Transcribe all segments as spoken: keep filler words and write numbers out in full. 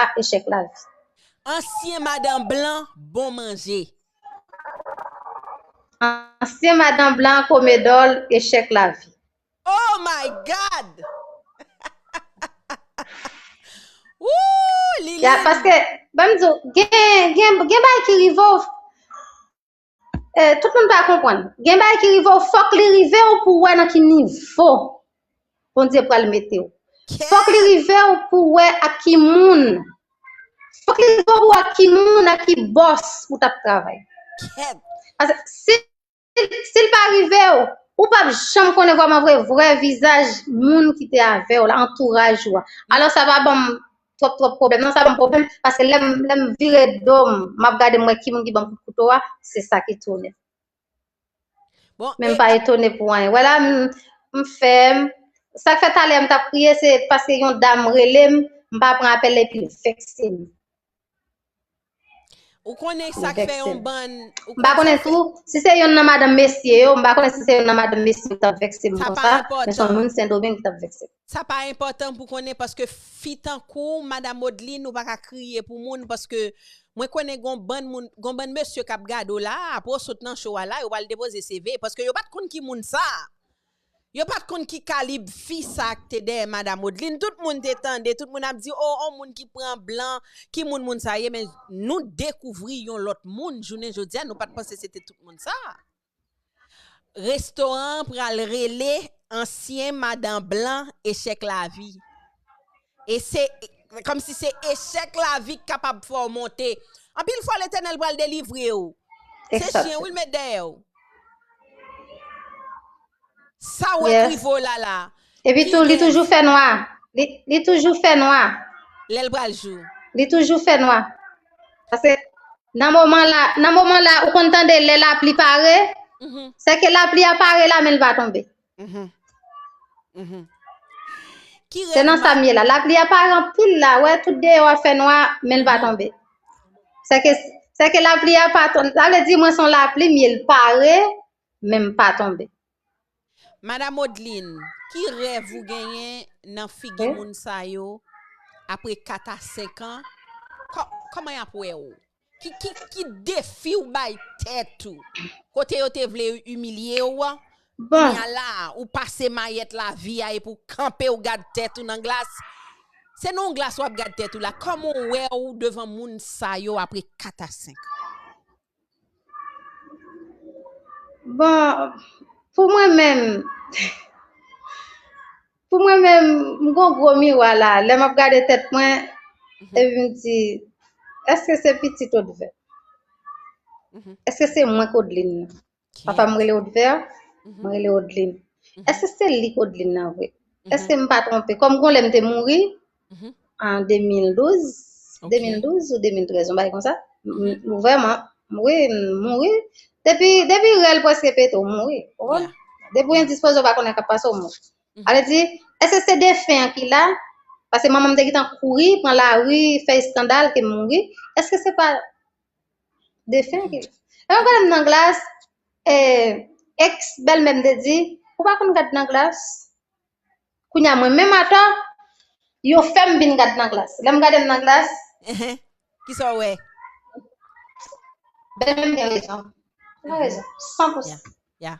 a echèk lavi. Ansyen madan blan, bon manje. Ansyen madan blan, komedòl, echèk lavi. Oh my God! Woo! Liline! Ya, paske, ban m di w, gen, gen, gen bagay ki rive w. Eh, tout moun pa konprann. Gen bagay ki rive w, fòk li rive w pou w wè nan ki nivo Bondye pral mete w. Fòk li rive w pou w wè ak ki moun. Fòk li rive w pou w wè ak ki moun, ak ki bòs ou t ap travay. Paske si, si l pa rive w, ou p ap janm konnen vrèman vre, vrè vizaj moun ki te avè w la, antouraj ou a. Alò, sa pa ban m twòp, twòp pwoblèm. Non, sa ban m pwoblèm, paske lè m, lè m vire do m, m ap gade m wè ki moun ki ban m kout kouto a, se sa ki tounen. Bon, Men m pa etone pou anyen. Wè la, m, m fè, m, sa k fè talè m t ap kriye, se paske yon dam rele m, m pa pran apèl la epi l vèkse m. Ou konnen sa k fè yon bann. M pa konnen tou, si se youn nan madanm mesye yo, m pa konnen si se youn nan madanm mesye yo k t ap vèkse m konsa, men se yon moun Sendomeng ki t ap vèkse m. Sa pa enpòtan pou konnen paske fi tankou w, Madanm Odeline, ou pa ka kriye pou moun paske mwen konnen gon bann moun, gon bann mesye k ap gade w la, apre w sot nan show a la, yo pral depoze C V paske yo pa t konn ki moun sa. Yo pa t konn ki kalib fi sa k te dèyè Madanm Odeline. Tout moun te tande, tout moun ap di, o, on moun ki pran blan, ki moun moun sa ye, men nou dekouvri yon lòt moun jounen jodi a, nou pa t panse se te tout moun sa. Restoran an pral rele ansyen madan blan echèk lavi. E se kòmsi se echèk lavi k kapab fè w monte. Anpil fwa Letènèl pral delivre w. Se chen wi l met dèyè w. Sa w wè k rive w la la. Epi tou, li toujou fè nwa. Li, li toujou fè nwa. Lè l pral jou. Li toujou fè nwa. Paske nan moman la, nan moman la, ou konn tande lè lapli pare, se ke lapli a pare la, men l pa tonbe. Se nan sa m ye la. Lapli a pare anpil la, wè, tout deyò a fè nwa, men l pa tonbe. Se ke, se ke lapli a pa tonbe. Sa vle di, mwen se yon lapli m ye, l pare, men m pa tonbe. Madanm Odeline, ki rèv ou genyen nan figi moun sa yo apre kat a senk an? Kò-, kòman y ap wè w? Ki, ki, ki defi w bay tèt ou? Kote yo te vle imilye w, kounye a la, ou pase mayèt lavi a epi w kanpe, w gad tèt ou nan glas. Se nan yon glas w ap gad tèt ou la. Kòman w wè w devan moun sa yo apre kat a senk an? Bon, pou mwen menm, pou mwen menm, m gon gwo miwa la. Lè m ap gade tèt mwen, epi m di, èske se pitit Odvè? Èske se mwen k Odeline nan? Papa m rele Odvè, mwen rele Odeline. Èske se li k Odeline nan vre? Èske m pa twonpe? Kòm gon lè m te mouri, an de mil douz, de mil douz ou de mil trèz, yon bagay konsa. M, m, vrèman, wi, m mouri. Depi, depi rèl prèske pete, w mouri. Ou konprann? Depi w endispoze, w pa konnen k ap pase, w mouri. Sa vle di, èske se defen an ki la? Paske manman m te gentan kouri, pran lari, fè eskandal, ke m mouri. Èske se pa defen an ki la? Lè m gade m nan glas, e, eks bèlmè m te di, ou pa konn gad nan glas. Kounye a mwen menm atò, yo fè m vin gad nan glas. Lè m gade m nan glas, Kisa w wè? Bèlmè m gen rezon. Li gen rezon. San pou san. Ya.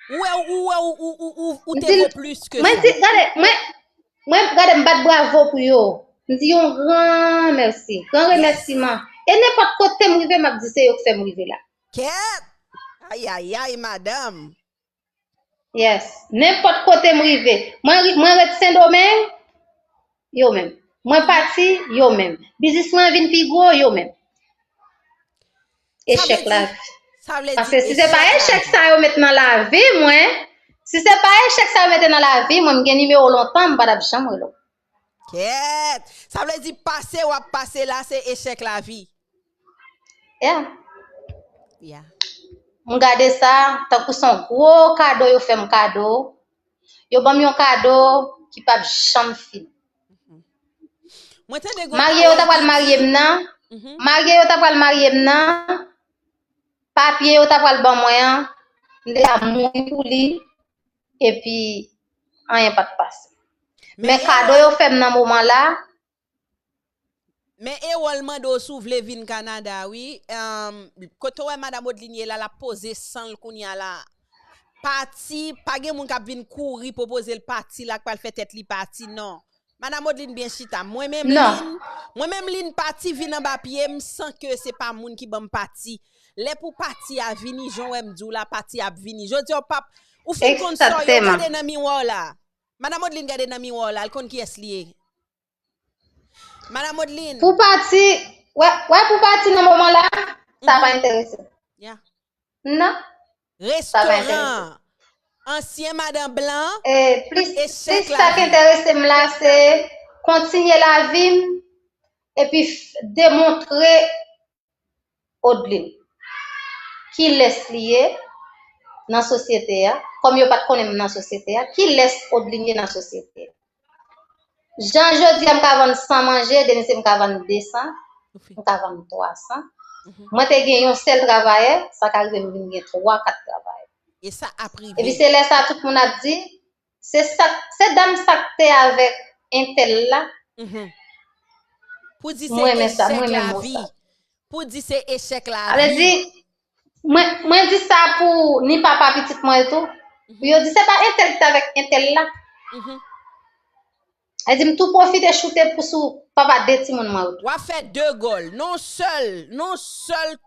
Ou wè, ou wè, ou, ou, ou, ou, ou te vo plis ke sa. Mwen di, gade, mwen, mwen, gade, m bat bravo pou yo. M di yon gran mèsi, gran remèsiman. E nenpòt kote m rive, m ap di se yo k fè m rive la. Kèt! Ayayay, madanm. Yes. Nenpòt kote m rive. Mwen, ri- mwen ret Sendomeng, yo menm. Mwen pati, yo menm. Biznis mwen vin pi gwo, yo menm. Echèk lavi. Paske si se pa echèk sa yo met nan lavi mwen, si se pa echèk sa yo mete nan lavi mwen, m gen nimewo w lontan, m pa t ap janm rele w. Kèt! Sa vle di pase w ap pase la, se echèk lavi. Yeah. Yeah. M gade sa tankou se yon gwo kado yo fè m kado. Yo ban m yon kado ki p ap janm fini. Mwen tande gon Marye yo ta pral marye m nan. Marye yo ta pral marye m nan. Papye yo ta pral ban mwen an. M te ka mouri pou li. Epi, anyen pa t pase. Men kado yo fè m nan moman la, Men Erol mande w si w vle vin Kanada, wi. Em, kote w wè Madanm Odeline ye la, l ap poze san l kounye a la. Pati, pa gen moun k ap vin kouri pwopoze l pati la, k pral fè tèt li pati, non. Madanm Odeline byen chita. Mwen menm, Lin, mwen menm, Lin pati vin anba pye m san ke se pa moun ki ban m pati. Lè pou pati a vini, jan w wè m di w la, pati a ap vini. Jodi a, w p ap, ou fin konn sa w ye, w gade nan miwa w la. Madanm Odeline gade nan miwa w la, l konn kiyès li ye. Madanm Odeline. Pou pati, wè, wè pou pati nan moman la, sa pa enterese m. Yeah. Non, sa pa enterese m. Restoran, ansyen madan blan, e chèk lavi. Plis sa k enterese m la, se kontinye lavi m, epi f- demontre Odeline kilès li ye nan sosyete a, kòm yo pa t konnen m nan sosyete a, kilès Odeline ye nan sosyete a. Jan jodi a m ka vann san manje, demen se m ka vann de san, m ka vann twa san. Mwen te gen yon sèl travayè, sa ka rive m vin gen twa, kat travayè. E sa ap rive. Epi se lè sa tout moun ap di, se sa, se dam sa k te avèk entèl la. Pou di se echèk lavi. Pou di se echèk lavi. Sa vle di, mwen, mwen di sa pou ni papa pitit mwen tou. Pou yo di se pa entèl ki t avèk entèl la. Sa vle di m tou pwofite choute pou sou papa de timoun mwen yo tou. W ap fè de gòl. Non sèl, non sèl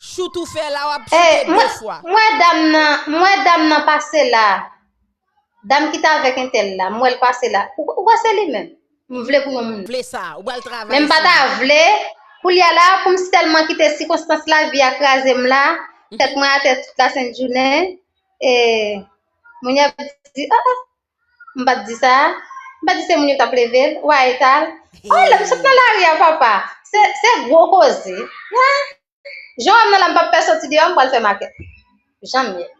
choute ou fè la, w ap choute de fwa. M wè dam nan, m wè dam nan pase la. Dam ki t avèk entèl la, m wè l pase la. Ou, ou wè se li menm. M vle pou yon moun. Vle sa, ou pral travay. Men m pa ta vle. Koulye a la, pou m sèlman kite sikonstans lavi a kraze m la, tèt mwen atè tout lasent jounen, e moun yo ap di, ah, ah, m pa t di sa, m pa t di se moun yo k ap leve l, wa etal. Oh, lè m sot nan lari a, papa, se, se gwo koze. Jan w wè m nan la, m p ap pè soti deyò, m pral fè makèt. Janm ye.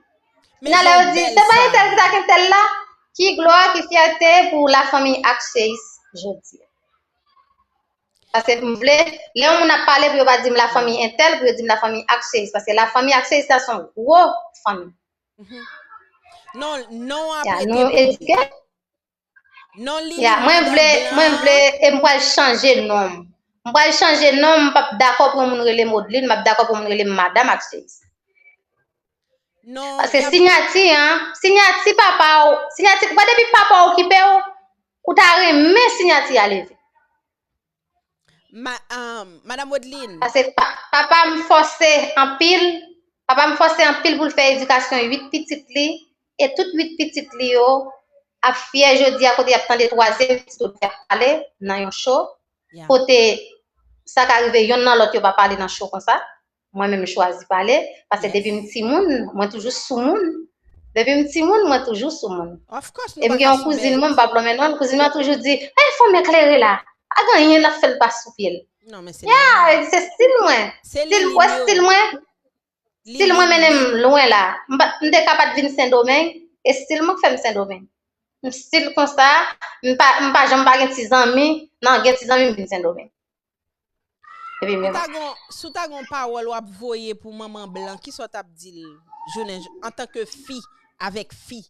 Finalè yo di, se pa entèl ki t ak entèl la, ki glwa, ki fyète pou lafanmi Akcheyis jodi a. Paske m vle, lè yon moun ap pale, pou yo pa di m lafanmi entèl, pou yo di m lafanmi Akcheyis. Paske lafanmi Akcheyis la se yon gwo fanmi. Non, non, ap rete pou ou. Non, li, ya, mwen vle, mwen vle, e m pral chanje non m. M pral chanje non m, m p ap dakò pou yon moun rele m Odeline, m ap dakò pou yon moun rele m madanm Akcheyis. Non, paske sinyati an, sinyati papa w, sinyati, wè depi papa w okipe w, ou ta renmen sinyati a leve. Ma, um, Madanm Odeline. Paske pa, papa m fòse anpil, papa m fòse anpil pou l fè edikasyon uit pitit li, e tout uit pitit li yo ap fyè jodi a kote y ap tande twazyèm pitit ou ap pale nan yon cho, kote sa ka rive yonn nan lòt yo pa pale nan cho konsa. Mwen menm m chwazi pale, paske depi m timoun, mwen toujou sou moun. Depi m timoun, mwen toujou sou moun. E m gen yon kouzin mwen, m p ap lonmen non l, kouzin mwen toujou di, "Ey, fanm eklere la, pa gen anyen l ap fè l pa sou pye l." Ya, se stil mwen. Stil, wè stil mwen. Stil mwen mennen m lwen la. M pa, m te ka pa t vin Sendomeng, e stil mwen k fè m Sendomeng. M stil konsa, m pa, m pa janm pa gen ti zanmi, nan gen ti zanmi m vin Sendomeng. Epi menm. Si w ta gon, si w ta gon pawòl w ap voye pou manman blan, kisa w t ap di l jounen j-, antanke fi avèk fi,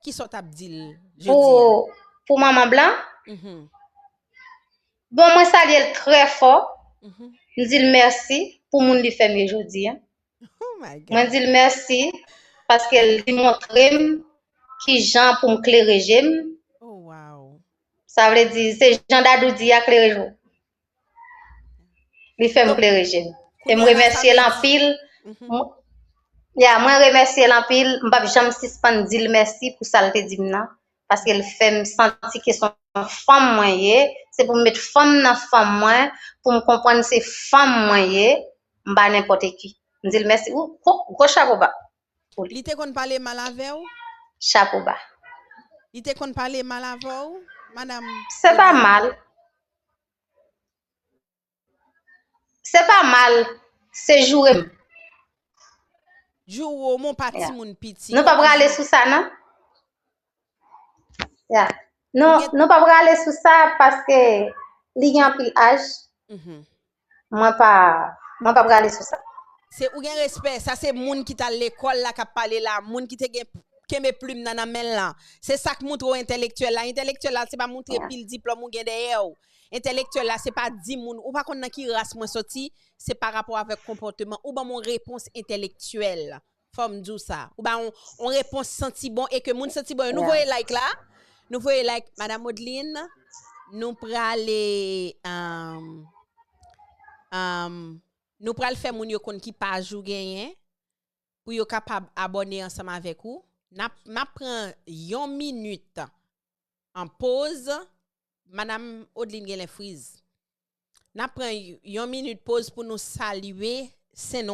kisa w t ap di l jodi a? Pou, pou manman blan? Bon, mwen salye l trè fò. M di l mèsi pou moun li fè m ye jodi a. Mwen di l mèsi paske li montre m ki jan pou m klere je m. Sa vle di, se jan Dadou di a, klere je w. Li fè m klere je m. E m remèsye l anpil. M, ya, mwen remèsye l anpil. M p ap janm sispann di l mèsi pou sa l te di m nan. Paske l fè m santi ke se yon fanm mwen ye. Se pou m met fanm nan fanm mwen, pou m konprann se fanm mwen ye. M pa nenpòt ki. M di l mèsi. Ou, gwo, gwo chapo ba pou li. Li te konn pale mal avè w? Chapo ba. Li te konn pale mal avè w, madanm? Se pa mal. Se pa mal, se joure m. Joure w, mon pa timoun piti. Nou p ap rale sou sa, non? Ya. Nou, nou p ap rale sou sa paske li gen anpil aj. Mwen pa, mwen p ap rale sou sa. Se ou gen respè, sa se moun ki t al lekòl la k ap pale la, moun ki te gen kenbe plim nan nan men l lan. Se sa k montre w entèlektyèl la. Entèlektyèl la, se pa montre pil diplòm ou gen dèyè w. entèlektyèl la, se pa di moun, ou pa konn nan ki ras mwen soti, se pa rapò avèk konpòteman. Ou ban m yon repons entèlektyèl. Fò m di w sa. Ou ba yon, yon repons santi bon e ke moun santi bon. Nou voye like la. Nou voye like, Madam Odeline. Nou prale, um, um, nou pral fè moun yo konn ki paj ou genyen pou yo kapab abòne ansanm avèk ou. N ap, n ap pran yon minit an poz. Madam Odeline genlè friz. N ap pran yon minit poz pou nou salye Sen Non